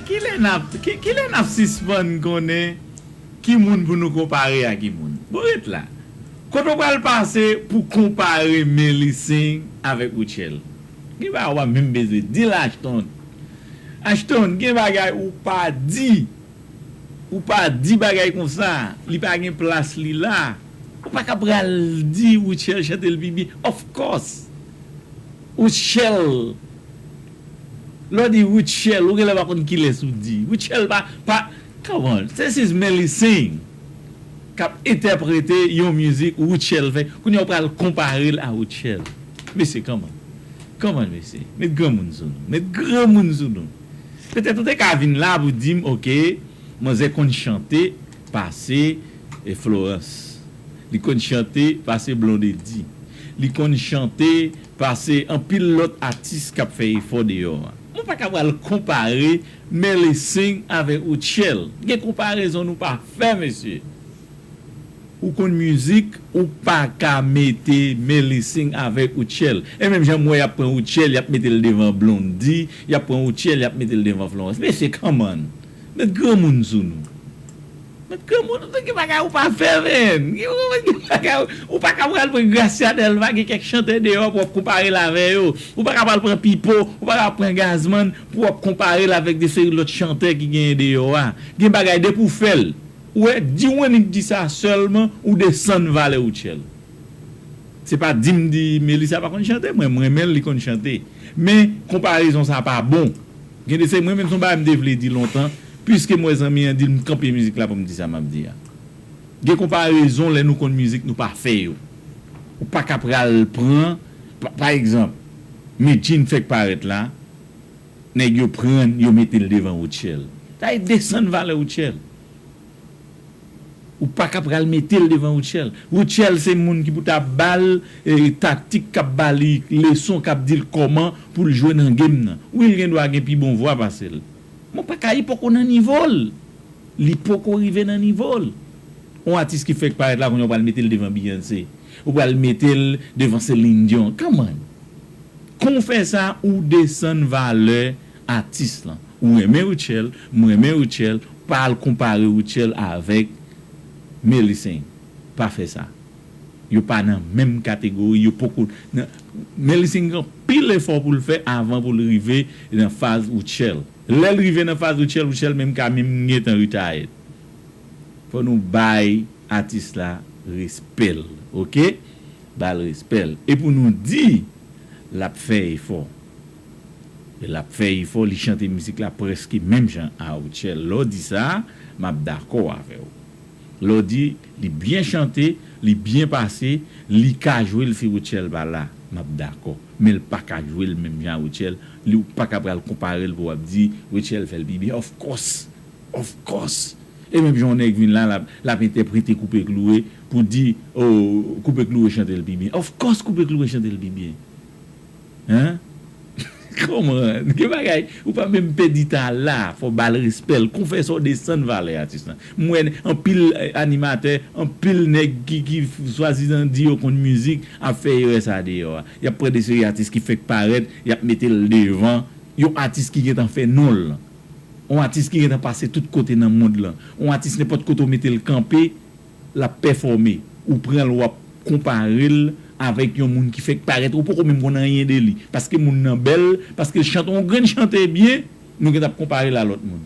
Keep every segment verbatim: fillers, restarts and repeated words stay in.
Kilè n ap, ki, kilè n ap sispann konnen ki moun pou nou konpare a ki moun? Bon, ret la. Kote w pral pase pou konpare Melly Singh avèk Rutshelle? Gen bagay w pa menm bezwen di l, Ashton. Ashton, gen bagay ou pa di. Ou pa di bagay konsa. Li pa gen plas li la. Ou pa ka pral di Rutshelle chante l pi byen. Of course. Rutshelle. Lè w di Rutshelle, ou genlè pa konn kilès ou di. Rutshelle pa, pa, come on, this is Melly Singh k ap entèprete yon mizik Rutshelle fè. Kounye a w pral konpare l a Rutshelle. Mesye, come on. Come on, mesye. Met granmoun sou nou. Met granmoun sou nou. Petèt ou te ka vin la pou di m, oke, manzè konn chante pase e Florence. Li konn chante pase Blondedy. Li konn chante pase anpil lòt atis k ap fè efò deyò a. Mwen pa ka pral konpare Melly Singh avèk Rutshelle. Gen konparezon nou pa fè, mesye. Ou konn mizik, ou pa ka mete Melly Singh avèk Rutshelle. E menm jan m wè y ap pran Rutshelle, y ap mete l devan Blondedy, y ap pran Rutshelle, y ap mete l devan Florence. Mesye, come on. Met granmoun sou nou. Met granmoun, ou gen bagay ou pa fè, menn. Gen bagay, ou pa ka pral pran Gracia Delva, gen kèk chantè deyò pou w ap konpare l avè yo. Ou pa ka pral pran Pipo, ou pa ka pran Gazman pou w ap konpare l avèk de seri lòt chantè ki genyen deyò a. Gen bagay, depi w fè l, ou wè, di w annik di sa sèlman, ou desann valè Rutshelle. Se pa di m di Melissa pa konn chante, mwen, m renmen l, li konn chante. Men, konparezon sa pa bon. Gen de se, mwen menm, se yon bagay m te vle di lontan, piske m wè zanmi an di l, m kanpe mizik la pou m di sa m ap di a. Gen konparezon lè nou konn mizik, nou pa fè yo. Ou pa ka pral pran, pa, pa egzanp, Medjine fèk parèt la, nèg yo pran l, yo mete l devan Rutshelle. Sa e desann valè Rutshelle. Ou pa ka pral mete l devan Rutshelle. Rutshelle se moun ki pou ta ba l, e, taktik, k ap ba li leson, k ap di l kòman pou l jwe nan game nan. Wi, l gen dwa gen pi bon vwa pase l. Men w pa ka, li poko nan nivo l. Li poko rive nan nivo l. Yon atis ki fèk parèt la, kounye a w pral mete l devan Beyoncé. Ou pral mete l devan Celine Dion. Come on. Kon w fè sa, ou desann valè atis lan. Ou renmen Rutshelle, m renmen Rutshelle, pa al konpare Rutshelle avèk Melly Singh. Pa fè sa. Yo pa nan menm kategori, yo poko nan, Melly Singh gen anpil efò pou l fè avan pou l rive nan faz Rutshelle. Lè l rive nan faz Rutshelle, Rutshelle menm ka menm gentan retired. Fò nou bay atis la respè l, oke? Ba l respè l. E pou nou di, l ap fè efò. E l ap fè efò, li chante mizik la prèske menm jan a Rutshelle. Lè w di sa, m ap dakò avè w. Lè w di, li byen chante, li byen pase, li ka jwe l si Rutshelle pa la, m ap dakò. Men l pa ka jwe l menm jan a Rutshelle, li, ou pa ka pral konpare l pou w ap di Rutshelle fè l pi byen. Of course! Of course! E menm jan yon nèg vin la, l ap, l ap entèprete Koupe Kloure pou di, oh, Koupe Kloure chante l pi byen. Of course, Koupe Kloure chante l pi byen. Hein? Kòman? Gen bagay, ou pa menm pèdi ta la, fò ba l respè l. Kon fè sa w desann valè atis lan. M wè anpil, eh, animatè, anpil nèg ki, ki swadizan di yo konn mizik, ap fè erè sa deyò a. Y ap pran de seri atis ki fèk parèt, y ap mete l devan yon atis ki gentan fè non l. Yon atis ki gentan pase tout kote nan mond lan. Yon atis nenpòt kote w mete l kanpe, l ap pèfòme. Ou pran l, w ap konpare l avèk yon moun ki fèk parèt, ou poko menm konn anyen de li. Paske moun nan bèl, paske l chante yon grenn chante byen, nou gentan ap konpare l a lòt moun.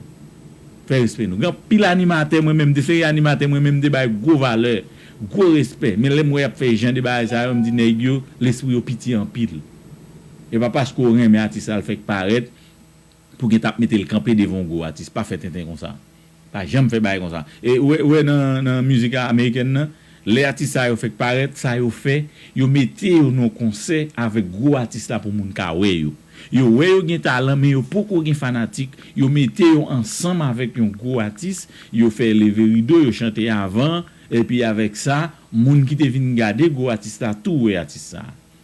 Fè respè nou. Gen anpil animatè, mwen menm, de seri animatè, mwen menm, m te bay gwo valè, gwo respè. Men lè m wè y ap fè jan de bagay sa yo, m di nèg yo, lespri yo piti anpil. E pa paske w renmen atis la, l fèk parèt, pou gen t ap mete l kanpe devan yon gwo atis. Pa fè tenten konsa. Pa janm fè bagay konsa. E ou wè, ou wè nan, nan mizik amerikèn nan, lè atis sa yo fèk parèt, sa yo fè, yo mete yo nan yon konsè avèk gwo atis la pou moun ka wè yo. Yo wè yo gen talan, men yo poko gen fanatik. Yo mete yo ansanm avèk yon gwo atis, yo fè leve rido, yo chante avan, epi avèk sa, moun ki te vin gade gwo atis la tou wè atis sa.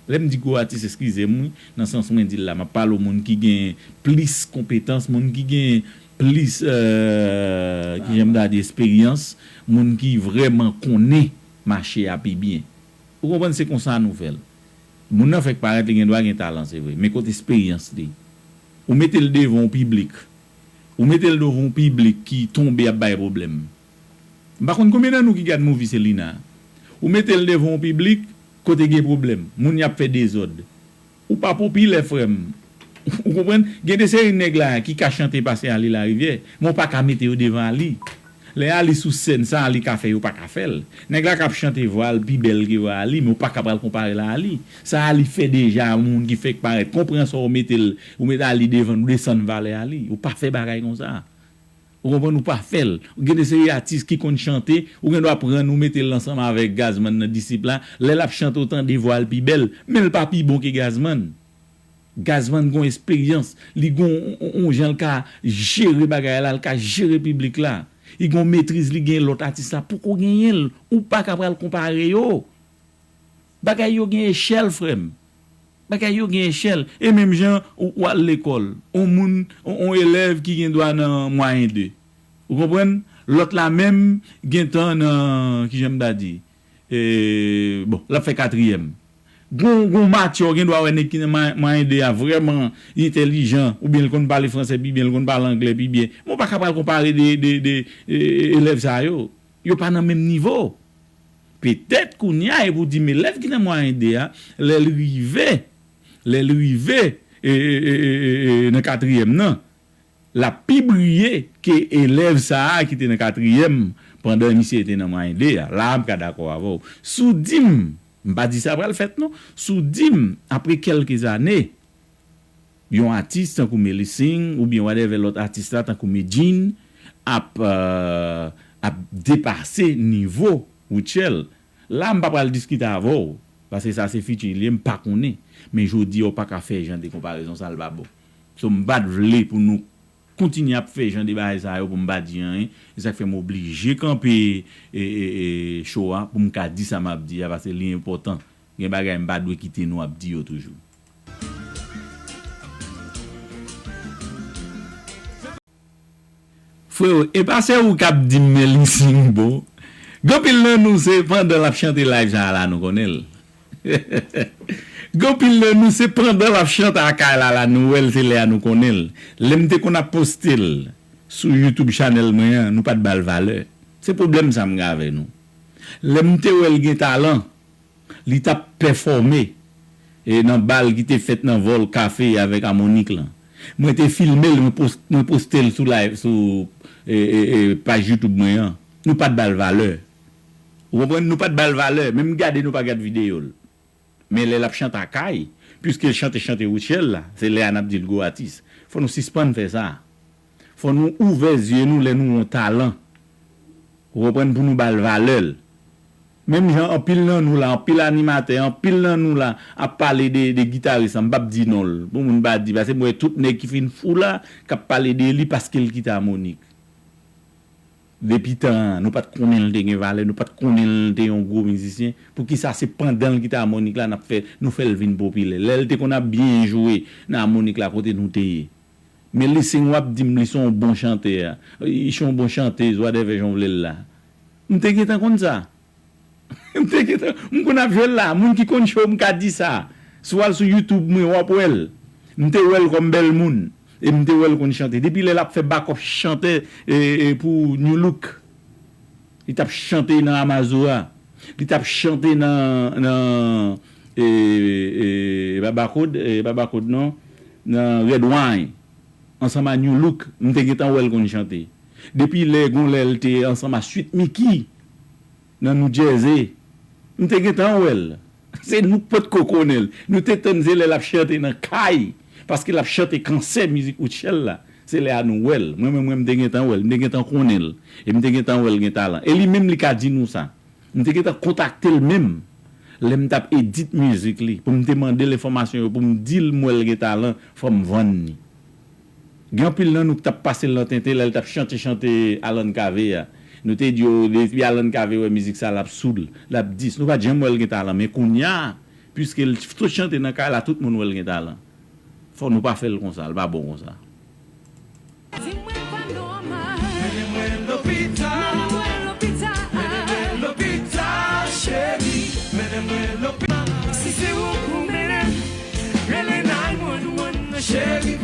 Lè m di gwo atis, eskize m, wi, nan sans mwen di l la, m ap pale w moun ki gen plis konpetans, moun ki gen plis, euh, kijan m ta di, esperyans, moun ki vrèman konnen mache a pi byen. Ou konprann, se konsa nou fè l. Moun nan fèk parèt, li gen dwa gen talan, se vre, men kote esperyans li? Ou mete l devan yon piblik, Ou mete l devan yon piblik ki tonbe ap bay pwoblèm. M pa konn konbyen nan nou ki gad movie Selena. Ou mete l devan yon piblik kote gen pwoblèm. Moun y ap fè dezòd. Ou pa popilè, frè m. Ou konprann? Gen de seri nèg la ki ka chante pase Ali Larivière, men w pa ka mete yo devan Ali. Lè Ali sou sèn, sa Ali ka fè, yo pa ka fè l. Nèg la ka ap chante vwa l pi bèl ke vwa Ali, men w pa ka pral konpare l a Ali. Sa Ali fè deja, moun ki fèk parèt. Konprann sa w mete l, ou mete Ali devan, nou desann valè Ali. Ou pa fè bagay konsa. Ou konprann, ou pa fè l. Ou gen de seri atis ki konn chante, ou gen dwa pran, ou mete l ansanm avèk Gazman nan Disip la. Lè l ap chante, ou tande vwa l pi bèl, men l pa pi bon ke Gazman. Gazman gon esperyans, li gon on, on jan l ka jere bagay la, l ka jere piblik la. Li gon metriz, li gen lòt atis la poko genyen l. Ou pa ka pral konpare yo. Bagay yo gen echèl, frè m. Bagay yo gen echèl. E menm jan ou, ou al lekòl, on moun, on, on elèv ki gen dwa nan mwayen de. Ou konprann? Lòt la menm gentan nan, kijan m ta di, e, bon, l ap fè katriyèm. Gon, gon matyò gen dwa wè nèg ki nan ma- mwayen de a vrèman entèlijan, oubyen l konn pale fransè pi byen, l konn pale anglè pi byen. Men w pa ka pral konpare de, de, de, e, e, elèv sa yo. Yo pa nan menm nivo. Petèt kounye a, e pou di m elèv ki nan mwayen de a, lè l rive, lè l rive, e, e, e, e, e, e, nan katriyèm nan, l ap pi briye ke elèv sa a ki te nan katriyèm pandan misye te nan mwayen de a. La a, m ka dakò avè w. Si w di m, m pa di sa pral fèt non, si w di m, apre kèlke zane, yon atis tankou Melly Singh oubyen whatever lòt atis la tankou Medjine ap, euh, ap depase nivo Rutshelle. La, m pa pral diskite avè w, paske sa se fiti l ye, m pa konnen. Men jodi a, w pa ka fè jan de konparezon sa, l pa bon. So, m pa t vle pou nou kontinye ap fè jan de bagay sa yo pou m pa di anyen. E sa k fè m oblije kanpe, e, e, e, show a pou m ka di sa m ap di a, paske li enpòtan. Gen bagay m pa dwe kite nou ap di yo toujou. Freo, e pa se ou k ap di m Melly Singh bon. Gen anpil nan nou, se pandan l ap chante live sa a la nou konnen l. Gen anpil nan nou, se pandan l ap chante a kay la, la nou wè l, se lè a nou konnen l. Lè m te konn ap poste l sou YouTube chanèl mwen an, nou pa t ba l valè. Se pwoblèm sa m gen avè nou. Lè m te wè l gen talan, li t ap pèfòme, e, nan bal ki te fèt nan Vòl Kafe avèk Amonik lan. Mwen te filme l, mwen pos- mwen poste l sou live, sou, e, e, e, paj YouTube mwen an. Nou pa t ba l valè. Ou konprann? Nou pa t ba l valè. Menm gade nou pa gad videyo l. Men lè l ap chante a kay, piske l chante chante Rutshelle la, se lè a n ap di l gwo atis. Fò nou sispann fè sa. Fò nou ouvè zye nou lè nou wè yon talan. Ou konprann? Pou nou ba l valè l. Menm jan anpil nan nou la, anpil animatè, anpil nan nou la ap pale de, de gitaris la, m p ap di non l. Pou moun pa di, paske m wè tout nèg ki fin fou la, k ap pale de li paske l kite Amonik. Depi tan an, nou pa t konnen l te gen valè, nou pa t konnen l te yon gwo mizisyen. Poukisa se pandan l kite Amonik la, n ap fè, nou fè l vin popilè? Lè l te konn ap byen jwe nan Amonik la, kote nou te ye? Melly Singh w ap di m li se yon bon chantè, li se yon bon chantèz, whatever jan w vle l la. M te gentan konn sa. M te gentan, m konn ap jwe l la. Moun ki konn show m ka di sa. Si w al sou YouTube mwen, w ap wè l. M te wè l kòm bèl moun. E m te wè l konn chante. Depi lè l ap fè bakòp chantè, e, e, pou New Look. Li t ap chante nan Amazora. Li t ap chante nan, nan, e, e, e pa Bakod, e pa Bakod non, nan Red Wine. Ansanm a New Look, m te gentan wè l konn chante. Depi lè gon lè l te ansanm a Sweet Micky nan New Jersey, m te gentan wè l. Se nou k potko konnen l. Nou te tann se lè l ap chante nan kay, paske l ap chante kansè mizik Rutshelle la. Se lè a nou wè l. Mwen menm, mwen, m te gentan wè l. M te gentan konnen l. E m te gentan wè l gen talan. E li menm, li ka di nou sa. M te gentan kontakte l menm. Lè m t ap edit mizik li, pou m te mande l enfòmasyon yo, pou m di l m wè l gen talan, fò m vann li. Gen anpil nan nou ki t ap pase l nan tenten lè l t ap chante chante Alan Cavé a. Nou te di yo, depi Alan Cavé wè mizik sa, l ap sou l, l ap dis. Nou pa t janm wè l gen talan, men kounye a, piske l sot chante nan kay la, tout moun wè l gen talan. Fò nou pa fè l konsa, l pa bon konsa. Di mwen pa nòmal. Mennen mwen lopital. Mennen mwen lopital. Mennen mwen lopital, cheri. Mennen mwen lopital. Si se ou pou mennen m, rele nine one one, cheri.